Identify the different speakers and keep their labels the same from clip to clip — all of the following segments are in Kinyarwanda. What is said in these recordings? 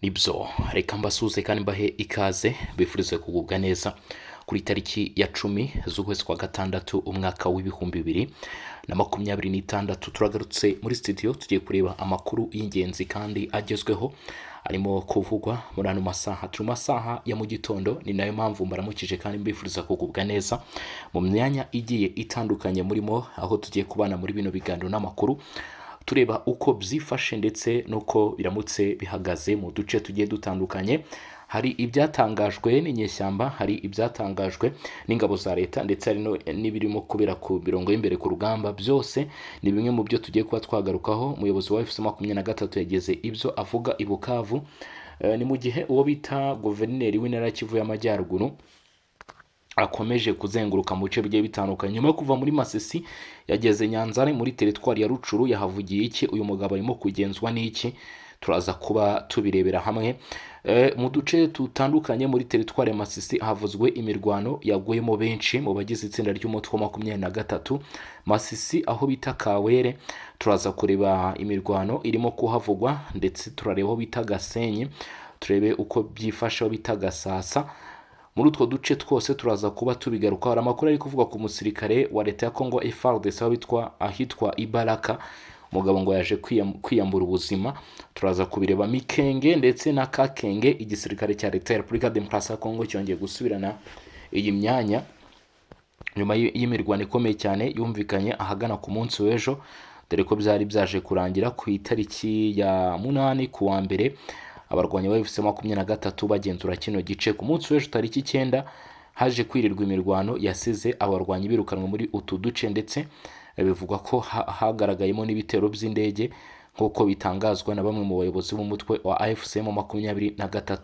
Speaker 1: Nibyo, reka mbasuhuze kandi mbahe ikaze, bifurize kugubwa neza kuri tariki ya 10 z'ukwezi kwa gatandatu, umwaka w'2026. Turagarutse muri studio, tugiye kureba amakuru y'ingenzi kandi agezweho arimo kuvugwa muri ano masaha. Turi mu masaha ya mu gitondo, ni nayo mpamvu mbaramukije kandi mbifuriza kugubwa neza mu myanya igiye itandukanye murimo, aho tugiye kubana muri bino biganiro n'amakuru, tureba uko byifashe ndetse n'uko biramutse bihagaze mu duce tugiye dutandukanye. Hari ibyatangajwe n'inyeshyamba, hari ibyatangajwe n'ingabo za leta, ndetse hari n'ibirimo kubera ku mirongo y'imbere ku rugamba. Byose ni bimwe mu byo tugiye kuba twagarukaho. Umuyobozi wa AFC 23 yageze ibyo avuga i Bukavu. Ni mu gihe uwo bita guverineri w'intara ya Kivu y'Amajyaruguru akomeje kuzenguruka mu bice bigiye bitandukanye. Nyuma yo kuva muri Masisi, yageze Nyanzare muri teritwari ya Rucuru. Yahavugiye iki? Uyu mugabo arimo kugenzwa n'iki? Turaza kuba tubirebera hamwe. Mu duce dutandukanye muri teritwari ya Masisi havuzwe imirwano yaguyemo benshi mu bagize itsinda ry'umutwe wa 23. Masisi aho bita Kawere, turaza kureba imirwano irimo kuhavugwa, ndetse turareba aho bita Gasenyi, turebe uko byifashe aho bita Gasasa. Muri utwo duce twose turaza kuba tubigaruka. Hari amakuru ari kuvuga ku musirikare wa leta ya Congo FARDC aho bitwa ahitwa Ibaraka, umugabo ngo yaje kwiyambura ubuzima. Turaza kubireba. Mikenge ndetse na Kakenge, igisirikare cya leta ya Repubulika Demokarasi ya Congo cyongeye gusubirana iyi myanya nyuma y'imirwano ikomeye cyane yumvikanye ahagana ku munsi w'ejo, dore ko byari byaje kurangira ku itariki ya 8 ku wa mbere abarwanyi ba AFC 23 bagenzura kino gice. Ku munsi w'ejo tariki 9 haje kwirirwa imirwano yasize abarwanyi birukanwe muri utu duce, ndetse bivugwa ko hagaragayemo n'ibitero by'indege, nk'uko bitangazwa na bamwe mu bayobozi b'umutwe wa AFC 23.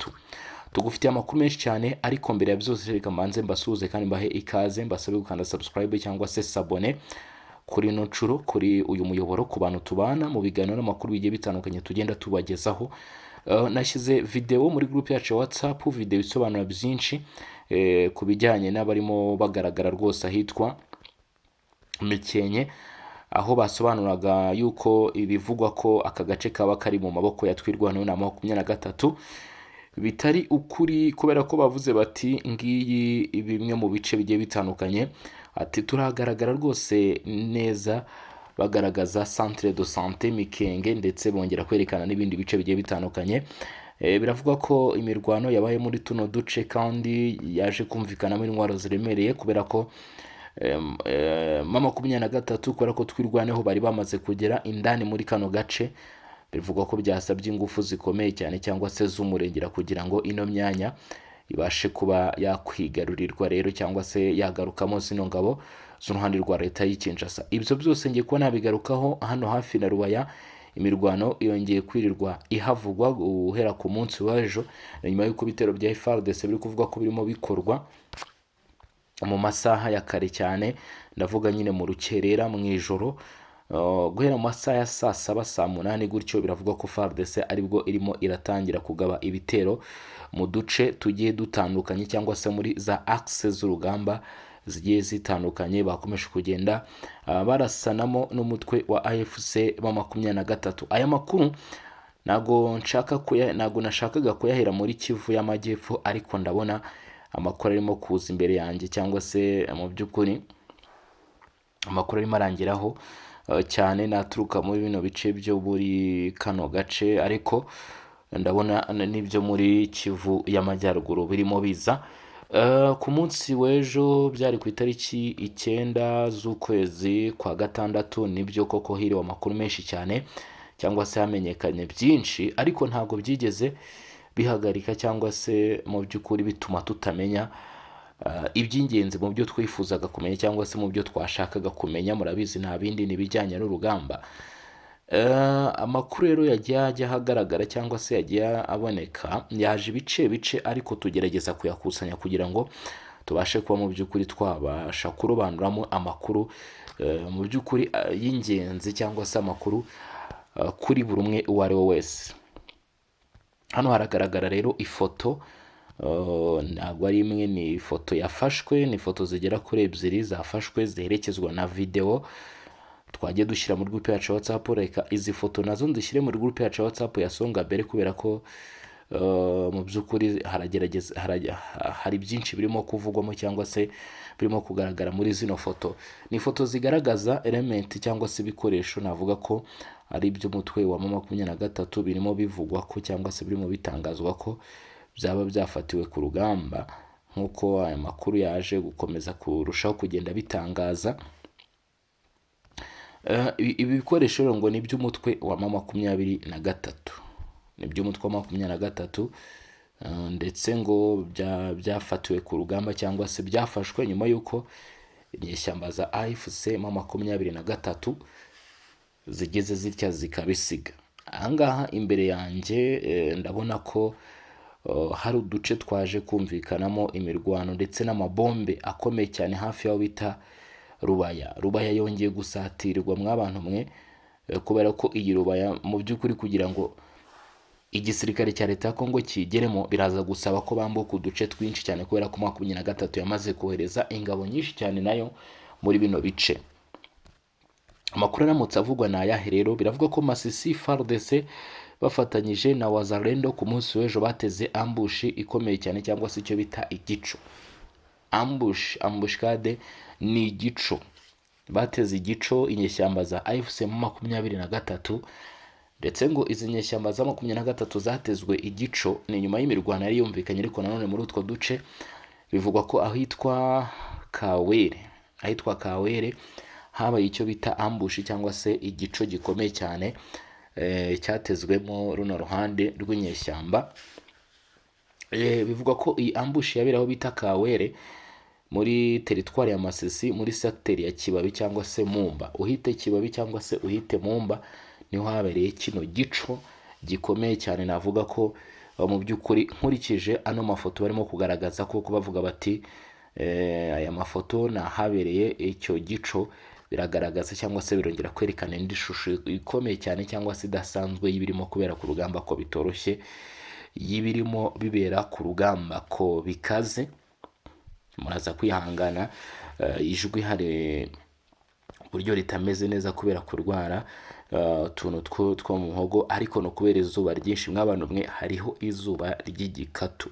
Speaker 1: Tugufitiye amakuru menshi cyane, ariko mbere ya byose reka mbanze mbasuhuze kandi mbahe ikaze, mbasabe gukanda subscribe cyangwa se s'abonner kuri ino nshuro, kuri uyu muyoboro, ku bantu tubana mu biganiro n'amakuru bigiye bitandukanye tugenda tubagezaho. Nashyize video muri group yacu ya WhatsApp, video isobanura byinshi ku bijyanye n'abarimo bagaragara rwose ahitwa Mikenke, aho basobanuraga yuko ibivugwa ko aka gace kaba kari mu maboko ya Twirwaneho na 23 bitari ukuri, kubera ko bavuze bati ngiyi bimwe mu bice bigiye bitandukanye, ati turagaragara rwose neza, bagaragaza centre de santé Mikenge, ndetse bongera kwerekana n'ibindi bice bigiye bitandukanye. Biravugwa ko imirwano yabaye muri tuno duce kandi yaje kumvikanamo intwaro ziremereye, kubera ko M 23, kubera ko Twirwaneho bari bamaze kugera indani muri kano gace. Bivugwa ko byasabye ingufu zikomeye cyane cyangwa se z'umurengera kugira ngo ino myanya ibashe kuba yakwigarurirwa rero, cyangwa se yagarukamo zino ngabo z'uruhande rwa leta y'i Kinshasa. Ibyo byose ngiye kuba nabigarukaho. Hano hafi na Rubaya, imirwano yongeye kwirirwa ihavugwa guhera ku munsi w'ejo, nyuma y'uko ibitero bya FARDC biri kuvuga ko birimo bikorwa mu masaha ya kare cyane, ndavuga nyine mu rukerera, mu ijoro, guhera mu masaha ya saa 7, saa 8 gutyo. Biravugwa ko FARDC aribwo irimo iratangira kugaba ibitero mu duce tugiye dutandukanye, cyangwa se muri za axe z'urugamba zigiye zitandukanye, bakomeje kugenda barasanamo n'umutwe wa AFC wa 23. Aya makuru ntago nashakaga kuyahera muri Kivu y'Amajyepfo, ariko ndabona amakuru arimo kuza imbere yanjye, cyangwa se mu by'ukuri amakuru arimo arangeraho cyane naturuka muri bino bice byo muri kano gace, ariko ndabona n'ibyo muri Kivu y'Amajyaruguru birimo biza. Ku munsi w'ejo, byari ku itariki 9 z'ukwezi kwa gatandatu, nibyo koko hiriwe amakuru menshi cyane, cyangwa se hamenyekanye byinshi, ariko ntabwo byigeze bihagarika cyangwa se mu by'ukuri bituma tutamenya iby'ingenzi mu byo twifuzaga kumenya, cyangwa se mu byo twashakaga kumenya. Murabizi, nta bindi, ni ibijyanye n'urugamba. Amakuru rero yagiye ajya ahagaragara cyangwa se yagiye aboneka yaje ibice bice, ariko tugerageza kuyakusanya kugira ngo tubashe kuba mu by'ukuri twabasha kurobanuramo amakuru mu by'ukuri y'ingenzi, cyangwa se amakuru kuri buri umwe uwo ari we wese. Hano haragaragara rero ifoto, ntabwo ari imwe, ni ifoto yafashwe, ni ifoto zigera kuri ebyiri zafashwe ziherekezwa na videwo twagiye dushyira muri groupe yacu ya WhatsApp. Reka izi foto nazo nzishyire muri groupe yacu ya WhatsApp ya Songa Mbere, kubera ko Mu by'ukuri haragerageza hari byinshi birimo kuvugwamo cyangwa se birimo kugaragara muri zino foto. Ni ifoto zigaragaza element cyangwa se ibikoresho navuga ko ari iby'umutwe wa M23, birimo bivugwa ko cyangwa se birimo bitangazwa ko byaba byafatiwe ku rugamba, nk'uko aya makuru yaje gukomeza kurushaho kugenda bitangaza. Ibi bikoresho rero ngo ni iby'umutwe wa M23, ni iby'umutwe wa 23, ndetse ngo byafatiwe ku rugamba cyangwa se byafashwe nyuma y'uko inyeshyamba za AFC M23 zigeze zitya zikabisiga. Ahangaha imbere yanjye ndabona ko hari uduce twaje kumvikanamo imirwano ndetse n'amabombe akomeye cyane hafi y'aho bita Rubaya. Rubaya yongeye gusatirwa, mw'abantu mwe, kubera ko iyi Rubaya mu by'ukuri kugira ngo igisirikare cya leta ya Kongo kigeremo biraza gusaba ko bambuka uduce twinshi cyane, kubera ko 23 yamaze kohereza ingabo nyinshi cyane nayo muri bino bice. Amakuru aramutse avugwa ni ayahe rero? Biravuga ko Masisi FARDC bafatanyije na Wazalendo ku munsi w'ejo bateze ambush ikomeye cyane, cyangwa se icyo bita igico. Ambush, embuscade ni igico. Bateze igico inyeshyamba za AFC M23, ndetse ngo izi nyeshyamba za 23 zatezwe igico ni nyuma y'imirwano yari yumvikanye, ariko nanone muri utwo duce bivugwa ko ahitwa Kawere habaye icyo bita ambush cyangwa se igico gikomeye cyane, cyatezwemo runo ruhande rw'inyeshyamba. Bivugwa ko iyi ambush yabereye aho bita Kawere muri teritwari ya Masisi, muri secteur ya Kibabi cyangwa se Mumba. Uhite Kibabi cyangwa se uhite Mumba, niho habereye kino gico gikomeye cyane. Navuga ko mu by'ukuri nkurikije ano mafoto barimo kugaragaza ko bavuga bati aya mafoto ni ahabereye icyo gico, biragaragaza cyangwa se birongera kwerekana indi shusho ikomeye cyane cyangwa se idasanzwe y'ibirimo kubera ku rugamba, ko bitoroshye, y'ibirimo bibera ku rugamba ko bikaze. Muraza kwihangana, ijwi hari uburyo ritameze neza kubera kurwara utuntu two mu muhogo, ariko no kubera izuba ryinshi. Mw'abantu mwe, hariho izuba ry'igikatu,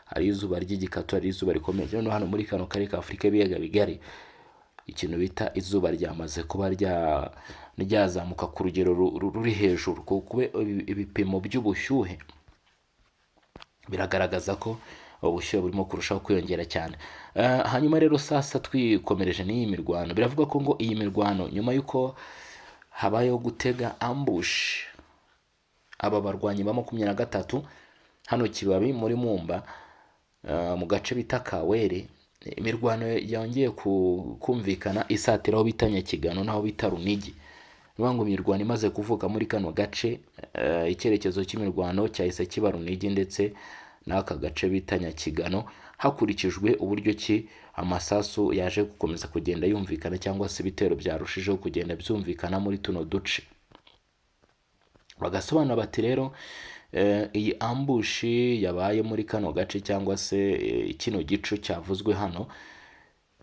Speaker 1: hari izuba ry'igikatu, hari izuba rikomeye. Noneho hano muri kano karere ka Afurika y'ibiyaga bigari, ikintu bita izuba ryamaze kuba ryazamuka ku rugero ruri hejuru, kuko ibipimo by'ubushyuhe biragaragaza ko ubushyuhe burimo kurushaho kwiyongera cyane. Hanyuma rero sasa twikomereje n'iyi mirwano, biravuga ko ngo iyi mirwano nyuma y'uko habayeho gutega ambush aba barwanyi ba 23 hano Kibabi muri Mumba, mu gace bita Kawere, imirwano yongeye kumvikana isatira aho bita Nyakigano n'aho bita Runigi. Ni ukuvuga ngo imirwano imaze kuvuka muri kano gace, icyerekezo cy'imirwano cyahise kiba Runigi ndetse n'aka gace bita Nyakigano, hakurikijwe uburyo ki amasasu yaje gukomeza kugenda yumvikana cyangwa se ibitero byarushijeho kugenda byumvikana muri tuno duce. Bagasobanura bati rero iyi ambush yabaye muri kano gace cyangwa se kino gico cyavuzwe hano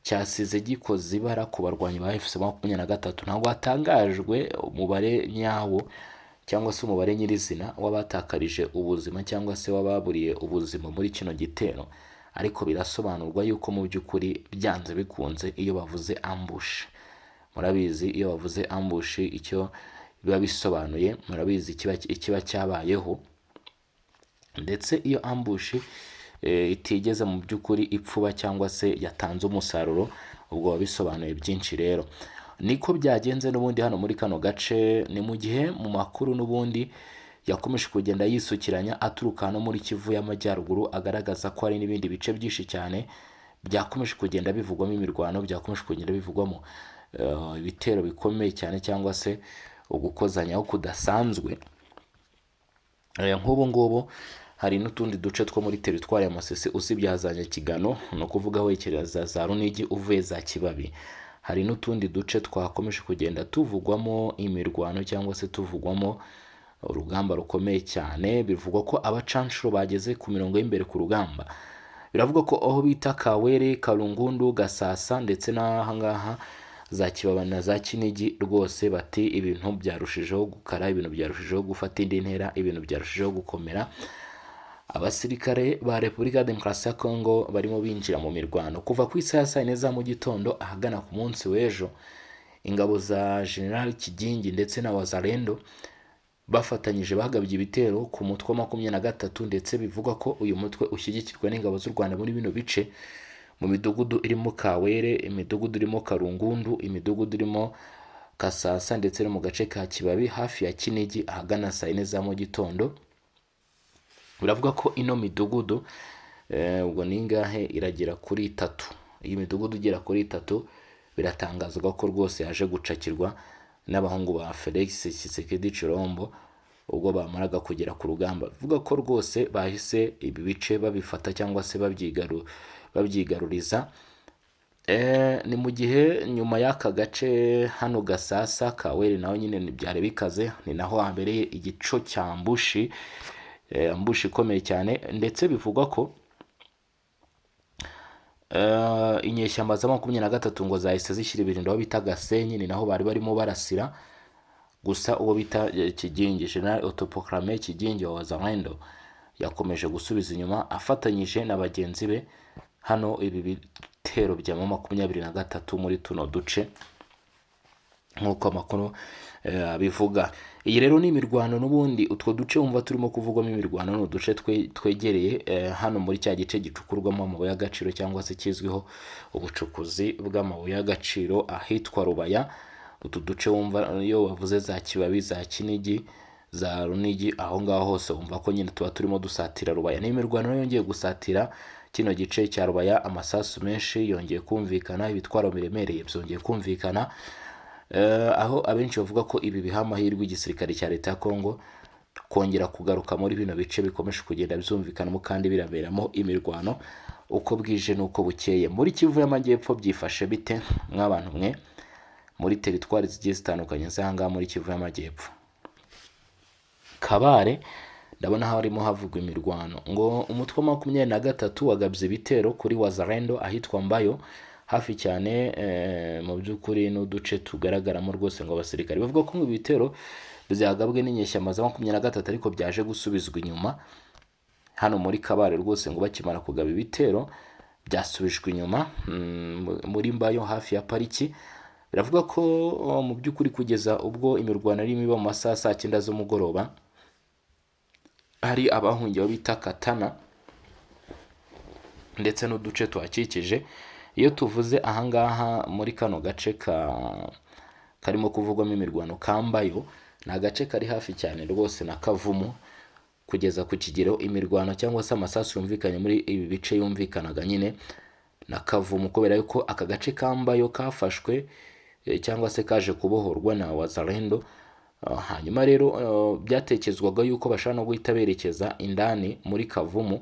Speaker 1: cyasize gikoze ibara ku barwanyi ba AFC 23. Ntabwo hatangajwe umubare nyawo cyangwa se umubare nyirizina w'abatakarije ubuzima cyangwa se w'ababuriye ubuzima muri kino gitero, ariko birasobanurwa yuko mu by'ukuri byanze bikunze iyo bavuze ambush, murabizi iyo bavuze ambush icyo biba bisobanuye, murabizi ikiba cyabayeho. Ndetse iyo ambush itigeze mu by'ukuri ipfuba cyangwa se yatanze umusaruro, ubwo biba bisobanuye byinshi. Rero niko byagenze n'ubundi hano muri kano gace. Ni mu gihe mu makuru n'ubundi yakomeje kugenda yisukiranya aturuka no muri Kivu y'Amajyaruguru agaragaza ko hari n'ibindi bice byinshi cyane byakomeje kugenda bivugwamo imirwano, byakomeje kugenda bivugwamo ibitero bikomeye cyane cyangwa se ugukozanyaho kudasanzwe. Nk'ubu ngubu hari n'utundi duce two muri teritwari ya Masisi usibye za Nyakigano, ni ukuvuga werekeza za Runigi uvuye za Kibabi, hari n'utundi duce twakomeje kugenda tuvugwamo imirwano cyangwa se tuvugwamo urugamba rukomeye cyane. Bivugwa ko abacanshuro bageze ku mirongo y'imbere ku rugamba. Biravugwa ko aho bita Kawere, Karungundu, Gasasa ndetse n'ahangaha za Kibaba na za Kinigi, rwose bati ibintu byarushijeho gukara, ibintu byarushijeho gufata indi ntera, ibintu byarushijeho gukomera. Abasirikare ba Repubulika ya Demokarasi ya Kongo barimo binjira mu mirwano kuva ku isaha ya saa yine za mu gitondo ahagana ku munsi w'ejo. Ingabo za General Kigingi ndetse na Wazalendo bafatanyije bagabye ibitero ku mutwe wa 23, ndetse bivugwa ko uyu mutwe ushyigikirwa n'ingabo z'u Rwanda muri bino bice, mu midugudu irimo Kawere, imidugudu irimo Karungundu, imidugudu irimo Kasasa ndetse no mu gace ka Kibabi hafi ya Kinigi ahagana saa yine za mu gitondo. Biravuga ko ino midugudu, ubwo ni ingahe, iragera kuri itatu. Iyi midugudu igera kuri itatu biratangazwa ko rwose yaje gucakirwa n'abahungu ba Felix Tshisekedi Tshilombo ubwo bamaraga kugera ku rugamba. Bivuga ko rwose bahise ibi bice babifata cyangwa se babyigaruriza. Ni mu gihe nyuma y'aka gace hano Gasasa Kawere naho nyine byari bikaze, ni naho habereye igico cya ambush, ambush ikomeye cyane. Ndetse bivugwa ko inyeshyamba za 23 ngo zahise zishyira ibirindiro aho bita Gasenyi, ni naho bari barimo barasira. Gusa uwo bita Kigingi, General Autoproclamé Kigingi wa Wazalendo, yakomeje gusubiza inyuma afatanyije na bagenzi be hano ibi bitero bya 23 muri tuno duce, nk'uko amakuru abivuga. Iyi rero ni imirwano n'ubundi. Utwo duce wumva turimo kuvugwamo imirwano ni uduce twegereye hano muri cya gice gicukurwamo amabuye y'agaciro cyangwa se kizwiho ubucukuzi bw'amabuye y'agaciro ahitwa Rubaya. Utu duce wumva iyo bavuze za Kibabi, za Kinigi, za Runigi, aho ngaho hose wumva ko nyine tuba turimo dusatira Rubaya. Ni imirwano yongeye gusatira kino gice cya Rubaya, amasasu menshi yongeye kumvikana, ibitwaro biremereye byongeye kumvikana, aho abenshi bavuga ko ibi biha amahirwe igisirikare cya leta ya Kongo kongera kugaruka muri bino bice bikomeje kugenda byumvikanamo kandi biraberamo imirwano uko bwije n'uko bukeye. Muri Kivu y'Amajyepfo byifashe bite mw'abantu mwe, muri teritwari zigiye zitandukanye z'ahangaha muri Kivu y'Amajyepfo? Kabare ndabona harimo havugwa imirwano, ngo umutwe wa 23 wagabye ibitero kuri Wazalendo ahitwa Mbayo, hafi cyane mu by'ukuri n'uduce tugaragaramo rwose ngo abasirikare bavuga ko ngo ibitero byagabwe n'inyeshyamba za 23 ariko byaje gusubizwa inyuma hano muri Kabare. Rwose ngo bakimara kugaba ibitero byasubijwe inyuma muri Mbayo hafi ya pariki. Biravuga ko mu by'ukuri kugeza ubwo imirwano irimo iba mu masaha saa cyenda z'umugoroba hari abahungiye aho bita Katana ndetse n'uduce tuhakikije. Iyo tuvuze ahangaha muri kano gace ka karimo kuvugwamo imirwano kambayo, ni agace kari hafi cyane rwose na Kavumu. Kugeza ku kigero imirwano cyangwa se amasasu yumvikanye muri ibi bice yumvikanaga nyine na Kavumu, kubera yuko aka gace kambayo kafashwe cyangwa se kaje kubohorwa na Wazalendo. Hanyuma rero byatekerezwaga yuko bashobora no guhita berekeza indani muri Kavumu,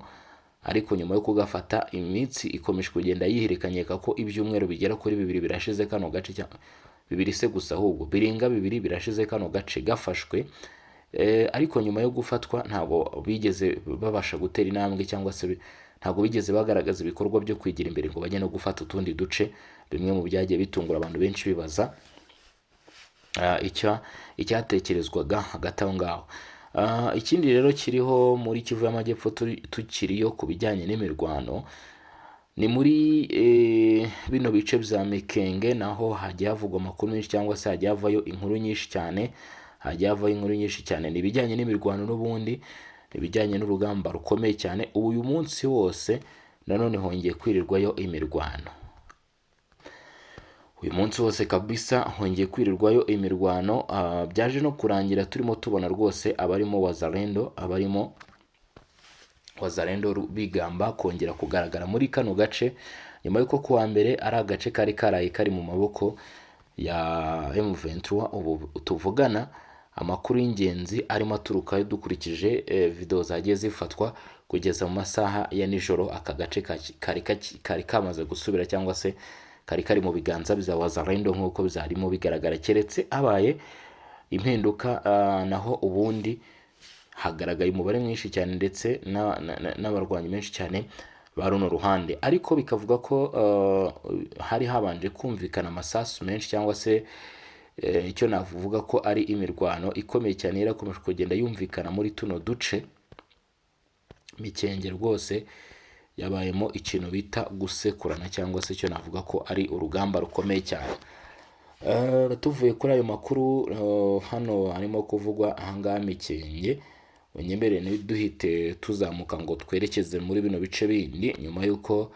Speaker 1: ariko nyuma yo kugafata iminsi ikomeje kugenda yiherekanyeka ko ibyumweru bigera kuri bibiri birashize kano gace, bibiri se gusa, ahubwo birenga bibiri birashize kano gace gafashwe. Ariko nyuma yo gufatwa ntabwo bigeze babasha gutera intambwe cyangwa se ntabwo bigeze bagaragaza ibikorwa byo kwigira imbere ngo bajye no gufata utundi duce, bimwe mu byagiye bitungura abantu benshi bibaza icyatekerezwaga hagati aho ngaho. Ikindi rero kiriho muri Kivu y'Amajyepfo tukiriyo ku bijyanye n'imirwano ni muri bino bice bya Mikenge, naho hagiye havugwa amakuru menshi cyangwa se hagiye havayo inkuru nyinshi cyane, hagiye havayo inkuru nyinshi cyane. Ni ibijyanye n'imirwano n'ubundi, ni ibijyanye n'urugamba rukomeye cyane. Ubu uyu munsi wose nanone hongeye kwirirwayo imirwano, uyu munsi wose kabisa hongeye kwirirwayo imirwano. Byaje no kurangira turimo tubona rwose abarimo Wazalendo bigamba kongera kugaragara muri kano gace nyuma y'uko kuwa mbere ari agace kari karaye kari mu maboko ya M23. Ubu tuvugana amakuru y'ingenzi arimo aturukayo dukurikije video zagiye zifatwa kugeza mu masaha ya nijoro, aka gace kari kamaze gusubira cyangwa se kari kari mu biganza bya Wazalendo nk'uko byarimo bigaragara, keretse habaye impinduka. Naho ubundi hagaragaye umubare mwinshi cyane ndetse n'abarwanyi benshi cyane ba runo ruhande, ariko bikavuga ko hari habanje kumvikana amasasu menshi cyangwa se icyo navuga ko ari imirwano ikomeye cyane yarakomeje kugenda yumvikana muri tuno duce. Mikenge rwose yabayemo ikintu bita gusekurana, cyangwa se icyo navuga ko ari urugamba rukomeye cyane. Tuvuye kuri ayo makuru, hano harimo kuvugwa ahangaha Mikenge, unyemerere ntiduhite tuzamuka ngo twerekeze muri bino bice bindi, nyuma y'uko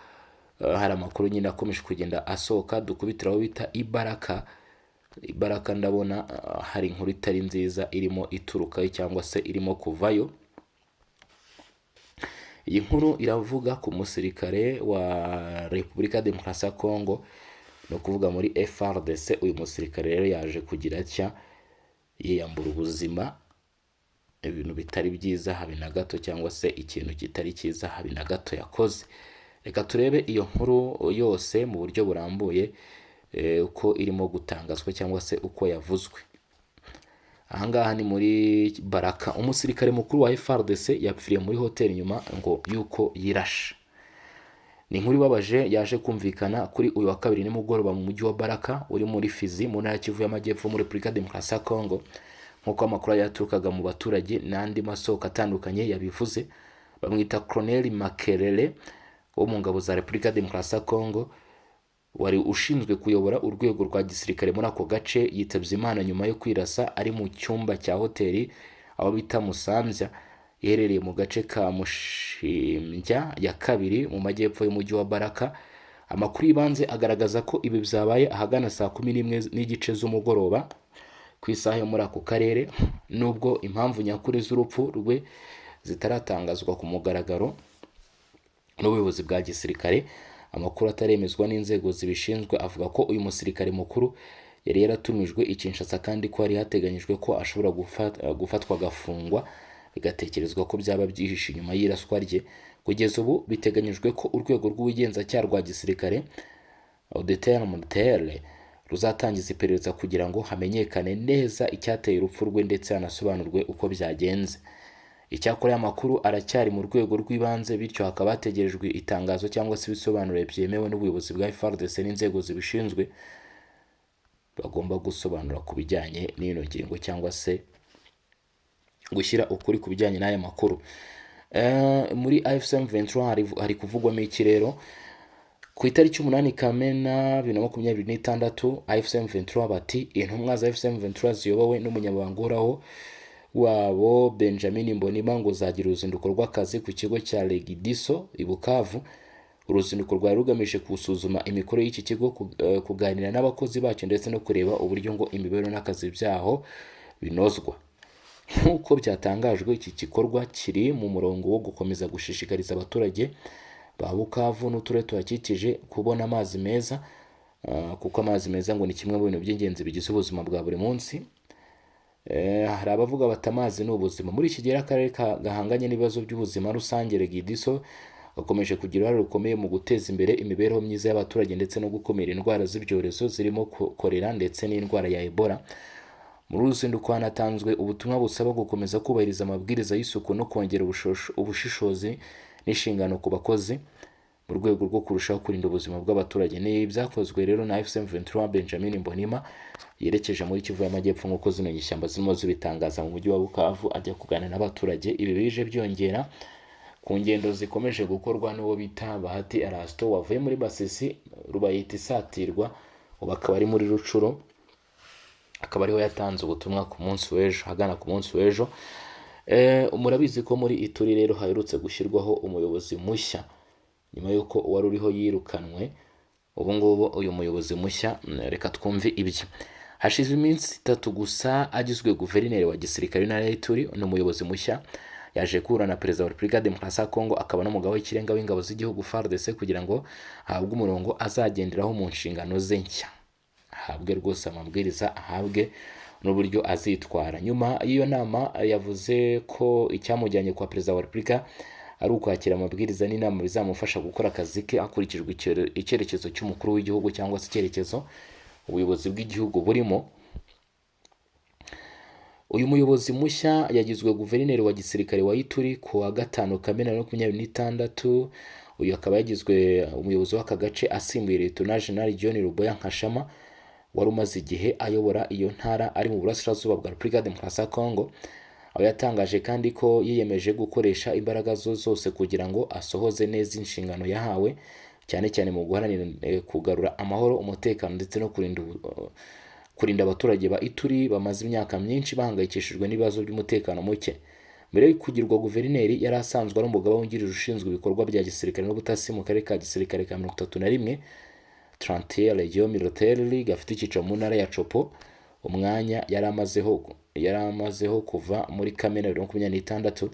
Speaker 1: hari amakuru nyine akomeje kugenda asohoka. Dukubitira aho bita Ibaraka. Ibaraka ndabona hari inkuru itari nziza irimo iturukayo cyangwa se irimo kuvayo. Iyi nkuru iravuga ku musirikare wa Repubulika ya Demokarasi ya Kongo, ni ukuvuga muri FARDC. Uyu musirikare rero yaje kugira atya yiyambura ubuzima, ibintu bitari byiza habe na gato, cyangwa se ikintu kitari cyiza habe na gato yakoze. Reka turebe iyo nkuru yose mu buryo burambuye, uko irimo gutangazwa cyangwa se uko yavuzwe. Ahangaha ni muri Baraka, umusirikare mukuru wa FARDC yapfiriye muri hoteli nyuma ngo yuko yirashe. Ni inkuru ibabaje yaje kumvikana kuri uyu wa kabiri nimugoroba mu mujyi wa Baraka uri muri Fizi, mu ntara ya Kivu y'Amajyepfo, muri Repubulika ya Demokarasi ya Kongo, nk'uko amakuru yaturukaga mu baturage n'andi masoko atandukanye yabivuze. Bamwita Colonel Makerere wo mu ngabo za Repubulika ya Demokarasi ya Kongo, wari ushinzwe kuyobora urwego rwa gisirikare muri ako gace. Yitabye Imana nyuma yo kwirasa ari mu cyumba cya hoteli aho bita Musamvya, iherereye mu gace ka Mushimbya ya kabiri, mu majyepfo y'umujyi wa Baraka. Amakuru y'ibanze agaragaza ko ibi byabaye ahagana saa 11:30 z'umugoroba ku isaha yo muri ako karere, nubwo impamvu nyakuri z'urupfu rwe zitaratangazwa ku mugaragaro n'ubuyobozi bwa gisirikare. Amakuru ataremezwa n'inzego zibishinzwe avuga ko uyu musirikare mukuru yari yaratumijwe i Kinshasa, kandi ko hari hateganyijwe ko ashobora gufatwa agafungwa, bigatekerezwa ko byaba byihishe inyuma y'iraswa rye. Kugeza ubu biteganyijwe ko urwego rw'ubugenzacyaha rwa gisirikare, Auditeur Militaire, ruzatangiza iperereza kugira ngo hamenyekane neza icyateye urupfu rwe ndetse hanasobanurwe uko byagenze. Icyakora aya makuru aracyari mu rwego rw'ibanze, bityo hakaba hategerejwe itangazo cyangwa se ibisobanuro byemewe n'ubuyobozi bwa FARDC n'inzego zibishinzwe bagomba gusobanura ku bijyanye n'ino ngingo, cyangwa se gushyira ukuri ku bijyanye n'aya makuru. Muri AFC M23 hari kuvugwamo iki rero? Ku itariki 8 Kamena 2026, AFC M23 bati intumwa za AFC M23 ziyobowe n'umunyamabanga uhoraho wabo Benjamin Mbonimpa ngo zagira uruzinduko rw'akazi ku kigo cya Regideso i Bukavu. Uruzinduko rwari rugamije gusuzuma imikorere y'iki kigo, kuganira n'abakozi bacyo ndetse no kureba uburyo ngo imibereho n'akazi byaho binozwa. Nk'uko byatangajwe, iki gikorwa kiri mu murongo wo gukomeza gushishikariza abaturage ba Bukavu n'uturere tuhakikije kubona amazi meza, kuko amazi meza ngo ni kimwe mu bintu by'ingenzi bigize ubuzima bwa buri munsi. Hari abavuga bati amazi ni ubuzima. Muri iki gihe akarere gahanganye n'ibibazo by'ubuzima rusange, Regideso gakomeje kugira uruhare rukomeye mu guteza imbere imibereho myiza y'abaturage ndetse no gukumira indwara z'ibyorezo zirimo korera ndetse n'indwara ya Ebola. Muri uru ruzinduko hanatanzwe ubutumwa busaba gukomeza kubahiriza amabwiriza y'isuku no kongera ubushishozi n'inshingano ku bakozi mu rwego rwo kurushaho kurinda ubuzima bw'abaturage. Ni ibyakozwe rero na AFC M23 Benjamin Mbonimpa yerekeje muri Kivu y'Amajyepfo, nk'uko zino nyeshyamba zirimo zibitangaza, mu mujyi wa Bukavu ajya kuganira n'abaturage. Ibi bije byongera ku ngendo zikomeje gukorwa n'uwo bita Bahati Erasto wavuye muri Masisi, Rubayita isatirwa, ubu akaba ari muri Rucuro, akaba ariho yatanze ubutumwa ku munsi w'ejo, ahagana ku munsi w'ejo. Murabizi ko muri Ituri rero haherutse gushyirwaho umuyobozi mushya nyuma y'uko uwari uriho yirukanwe. Ubu ngubu uyu muyobozi mushya, reka twumve ibye. Hashize iminsi 3 gusa agizwe guverineri wa gisirikare w'intara ya Ituri. Ni umuyobozi mushya yaje guhura na perezida wa Repubulika ya Demokarasi ya Kongo akaba n'umugaba w'ikirenga w'ingabo z'igihugu FARDC, kugira ngo ahabwe umurongo azagenderaho mu nshingano ze nshya, ahabwe rwose amabwiriza, ahabwe n'uburyo azitwara. Nyuma y'iyo nama yavuze ko icyamujyanye kwa perezida wa Repubulika ari ukwakira amabwiriza n'inama bizamufasha gukora akazi ke hakurikijwe icyerekezo cy'umukuru w'igihugu, cyangwa se icyerekezo ubuyobozi bw'igihugu burimo. Uyu muyobozi mushya yagizwe guverineri wa gisirikare wa Ituri ku wa 5 Kamena 2026. Uyu akaba yagizwe umuyobozi w'aka gace asimbuye Lieutenant General John Ruboya Nkashama wari umaze igihe ayobora iyo ntara ari mu burasirazuba bwa Repubulika ya Demokarasi ya Kongo. Aho yatangaje kandi ko yiyemeje gukoresha imbaraga ze zose kugira ngo asohoze neza inshingano yahawe, cyane cyane mu guharanira kugarura amahoro, umutekano ndetse no kurinda abaturage ba Ituri bamaze imyaka myinshi bahangayikishijwe n'ibibazo by'umutekano muke. Mbere yo kugirwa guverineri, yari asanzwe ari umugaba wungirije ushinzwe ibikorwa bya gisirikare n'ubutasi mu karere ka gisirikare ka 31, 31 Région Militaire, gafite icyicaro mu ntara ya Tshopo, umwanya yari amazeho kuva muri Kamena 2026.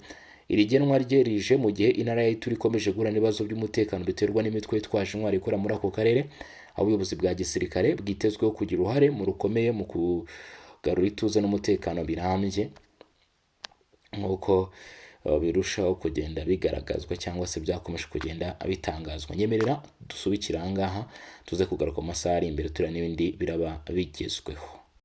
Speaker 1: Iri genwa rye rije mu gihe intara ya Ituri ikomeje guhura n'ibibazo by'umutekano biterwa n'imitwe yitwaje intwaro ikorera muri ako karere, aho ubuyobozi bwa gisirikare bwitezweho kugira uruhare mu rukomeye mu kugarura ituze n'umutekano birambye, nk'uko birushaho kugenda bigaragazwa cyangwa se byakomeje kugenda bitangazwa. Nyemerera dusubikire aha ngaha, tuze kugaruka mu masaha ari imbere tureba n'ibindi biraba bigezweho.